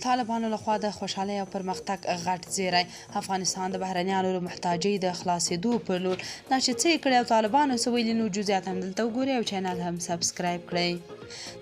طالبانو لخوا د خوشحالۍ او پرمختګ غټ زیری، افغانستان د بهرنیانو له محتاجۍ د خلاصېدو پر لور. دا چې څه یې کړي او طالبانو څه ویلي، نو جزئیات هم دلته وګورئ او چینل هم سبسکرایب کړئ.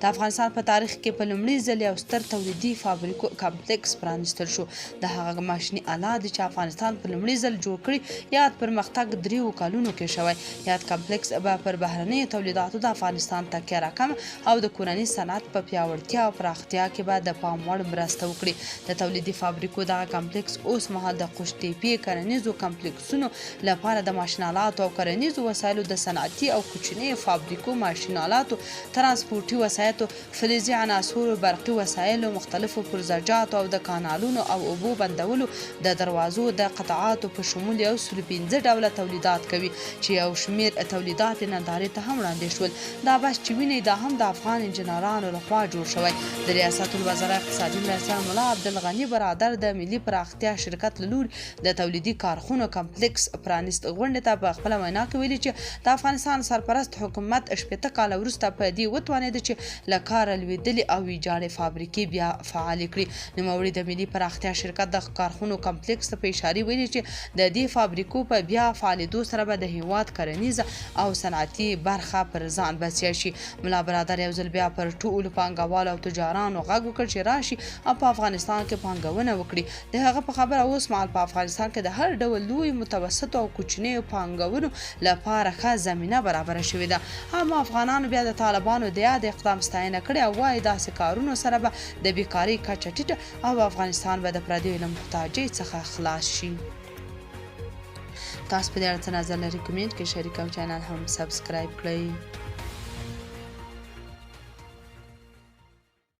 د افغانستان په تاریخ کې په لومړي ځل یو ستر تولیدي فابریکو کمپلیکس پرانیستل شو. د هغه ماشیني آلات دي چې افغانستان په لومړي ځل جوړ کړي. یاد پرمختګ دریو کلونو کې شوی. یاد کمپلیکس به پر بهرنیو تولیداتو د افغانستان تکیه راکمه او د کورني صنعت په پیاوړتیا او پراختیا کې به د پام وړ مرسته وکړي. د تولیدي فابریکو دغه کمپلیکس اوس مهال د قوشتېپې کرنیزو کمپلیکسونو لپاره د ماشینالاتو او کرنیزو وسایلو، د صنعتي او کوچنیو فابریکو ماشینالاتو، ترانسپورتي وسایطو، فلزي عناصرو، برقي وسایلو، مختلفو پرزهجاتو او د کانالونو او اوبو بندولو د دروازو د قطعاتو په شمول 105 ډوله تولیدات کوي، چې یو شمېر تولیدات یې نندارې ته هم وړاندې شول. دا بس چې وینئ، دا هم د افغان انجنیرانو له خوا جوړ شوی. د ریاست الوزرا اقتصادي مرستیال ملا عبدالغني برادر د ملي پراختیا شرکت له لوري د تولیدي کارخونو کمپلیکس پرانیست غونډې ته په خپله وینا کې ویلي چې د افغانستان سرپرست حکومت 60 کاله وروسته په دې وتوانېده چې له کاره لوېدلې او ویجاړې فابریکې بیا فعالې کړي. نوموړي د ملي پراختیا شرکت د کارخونو کمپلیکس ته په اشارې ویلي چې د دې فابریکو په بیا فعالېدو سره به د هېواد کرنیزه او صنعتي برخه پر ځان بسیا شي. ملا برادر یو ځل بیا پر ټولو پانګوالو او تجارانو غږ وکړ چې راشي او په افغانستان کې پانګونه وکړي. د هغه په خبره، اوس مهال په افغانستان کې د هر ډول لویو، متوسطو او کوچنیو پانګونو لپاره ښه زمینه برابره شوې ده. عامو افغانانو بیا د طالبانو د یاد اقدام ستاینه کړې او وايي، داسې کارونو سره به د بیکارۍ کچه ټیټه او افغانستان به د پردیو له محتاجۍ څخه خلاص شي. تاسو په دې اړه څه نظر لرئ؟ کمنټ کې شریک او چینل هم سبسکرایب کړئ.